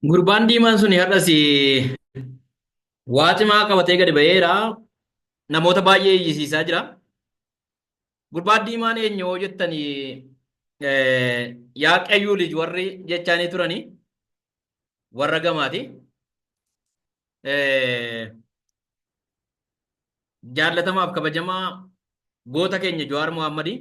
Gurbaan diimaan sun har'as waa cimaa qabatee gadi ba'eera. Namoota baay'ee iyyisiisaa jira. Gurbaan diimaan eenyu yoo jettanii yaa qayyuu lij warri jechaanii turanii warra gamaati. Jaallatamaaf kabajamaa goota keenya Jawaar Mohaammadii.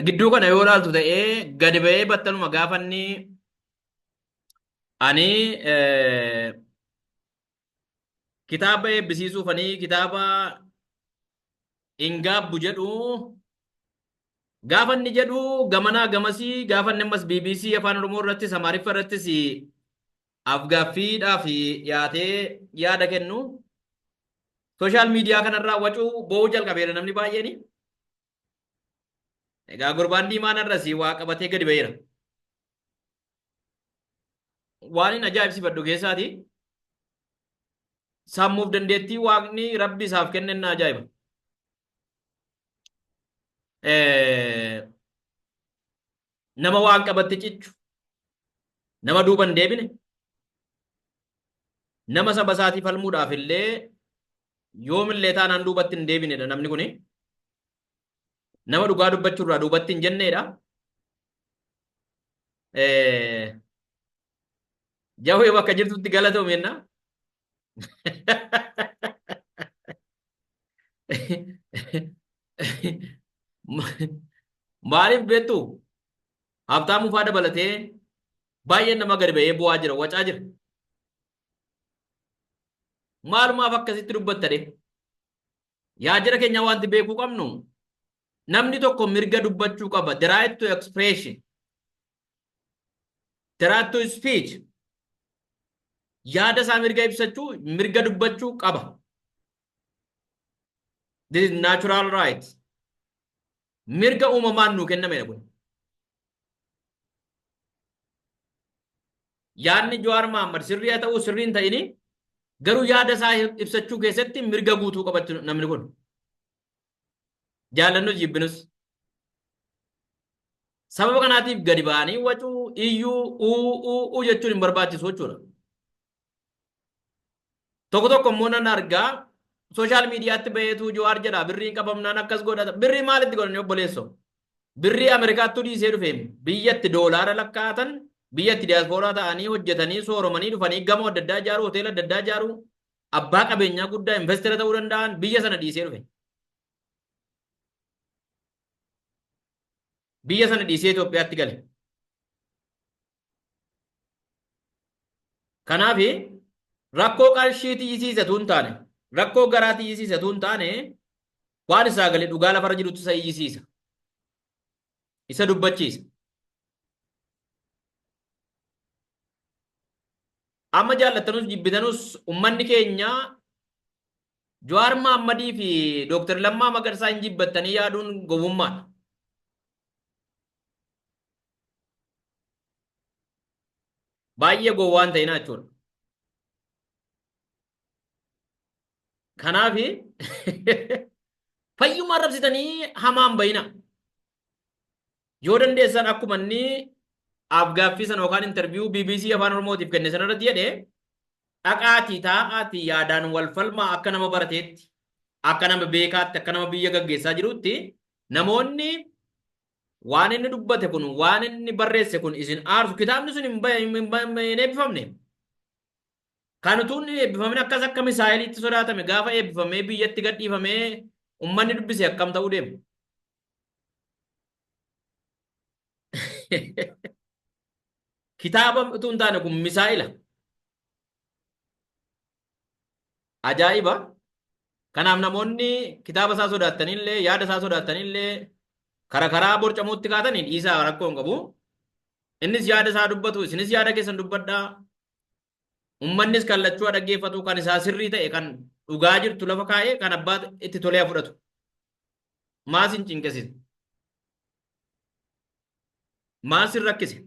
Gidduu kana yoo ilaaltu ta'ee gadi ba'ee battaluma gaafa inni ani kitaaba eebbisiisuuf ani kitaaba hin gaabbu jedhu gaafa inni jedhu gamanaa gamasii gaafa inni ammas BBC Afaan Oromoo irrattis Amaariffa irrattis afgaaffiidhaaf dhiyaatee yaada kennu sooshaal miidiyaa kanarraa wacuu boo'uu jalqabeera namni baay'een. Egaa gurbaan diimaan har'as waa qabatee gadi ba'eera. Waan hin ajaa'ibsiifadhu keessaati sammuuf dandeettii waaqni rabbi isaaf kenne na ajaa'iba. Nama waan qabatti cichu, nama duuba hin deebine, nama saba isaatii falmuudhaaf illee yoomillee taanaan duubatti hin deebinedha namni kuni. Nama dhugaa dubbachuurraa duubatti hin jenneedha. Jawwee bakka jirtutti galatoomi jenna. Maaliif beektu? Habtaamuu faa dabalatee baay'een nama gadi ba'ee bu'aa jira, wacaa jira. Maalumaaf akkasitti dubbatta dee? Yaa jara keenya wanti beekuu qabnu namni tokko mirga dubbachuu qaba. The right to expression. The right to speech. Yaada isaa mirga ibsachuu, mirga dubbachuu qaba. This is natural right. Mirga uumamaan nuu kennamedha kun. Yaadni Jawaar Mahaammad sirrii haa ta'uu sirrii hin ta'ini garuu yaada isaa ibsachuu keessatti mirga guutuu qabachuu namni kun. Jaallannus jibbinus. Sababa kanaatiif gadi ba'anii wacuu, iyyuu, uu, uu, uu jechuun hin barbaachisu jechuudha. Tokko tokko immoo nan argaa sooshaal miidiyaatti baheetu Jawaar jedha birriin qabamnaan akkas godhata. Birrii maalitti godhani obboleessoo? Birrii Ameerikaattuu dhiisee dhufe biyyatti doolaara lakkaa'atan biyyatti diyaaspooraa ta'anii hojjetanii sooromanii dhufanii gamoo adda addaa ijaaruu hoteela adda addaa ijaaruu abbaa qabeenyaa guddaa investera ta'uu danda'an biyya sana dhiisee dhufe. Biyya sana dhiisee Itoophiyaatti gale. Kanaaf rakkoo qarshii tiyyisiisa tuun taane, rakkoo garaa tiyyisiisa tuun taane, waan isaa gale dhugaa lafarra jirutti isa iyyisiisa. Isa dubbachiisa. Amma jaallattanus jibbitanus ummanni keenya Jawaar Mahammadii fi Dooktar Lammaa Magarsaa hin jibbattanii yaaduun gowwummaadha. Baay'ee gowwaa hin ta'inaa jechuudha. Kanaaf fayyuma arrabsitanii hamaan bayina. Yoo dandeessan akkuma inni afgaaffii sana yookaan interviyuu BBC Afaan Oromootiif kenne sana irratti jedhe dhaqaatii taa'aatii yaadaan wal falmaa akka nama barateetti akka nama beekaatti akka nama biyya gaggeessaa jirutti namoonni waan inni dubbate kun waan inni barreesse kun isin aarsu kitaabni sun hin eebbifamne. Kan utuu inni eebbifamin akkas akka misaayiliitti sodaatame gaafa eebbifamee biyyatti gadhiifamee ummanni dubbise akkam ta'uu deema. Kitaaba utuu hin taane kun misaayila. Ajaa'iba! Kanaaf namoonni kitaaba isaa sodaattanillee yaada isaa sodaattanillee kara karaa borcamuutti kaatanii dhiisaa rakkoo hin qabu. Innis yaada isaa dubbatu isinis yaada keessan dubbadhaa. Ummannis kan lachuu dhaggeeffatu kan isaa sirrii ta'e kan dhugaa jirtu lafa kaa'ee kan abbaa itti tolee fudhatu. Maas hin cinqisisu. Maas hin rakkise.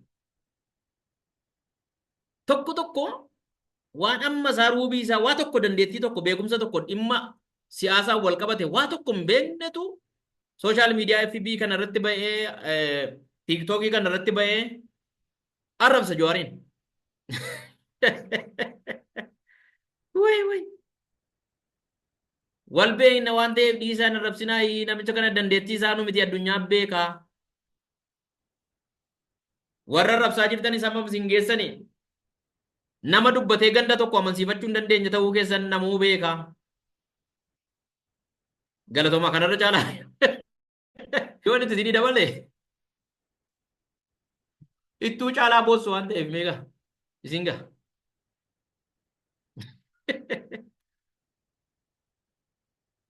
Tokko tokko waan amma isaa ruubii isaa waa tokko dandeettii tokko beekumsa tokko dhimma siyaasaan wal qabate waa tokko hin beeknetu Social media FB kana irratti ba'ee, TikTokii kana irratti ba'ee arrabsa Jawaariin. Way way. Wal beekna waan ta'eef dhiisaa hin arrabsinaa, namicha kana dandeettii isaa nu miti, addunyaa beekaa. Warra arrabsaa jirtanis amma isin geessanii nama dubbatee ganda tokko amansiifachuu hin dandeenye ta'uu keessan namuu beekaa. Galatoomaa, kanarra caalaa yoo inni isinii dabale ittuu caalaa boossu waan ta'eef meeqa isin gaha.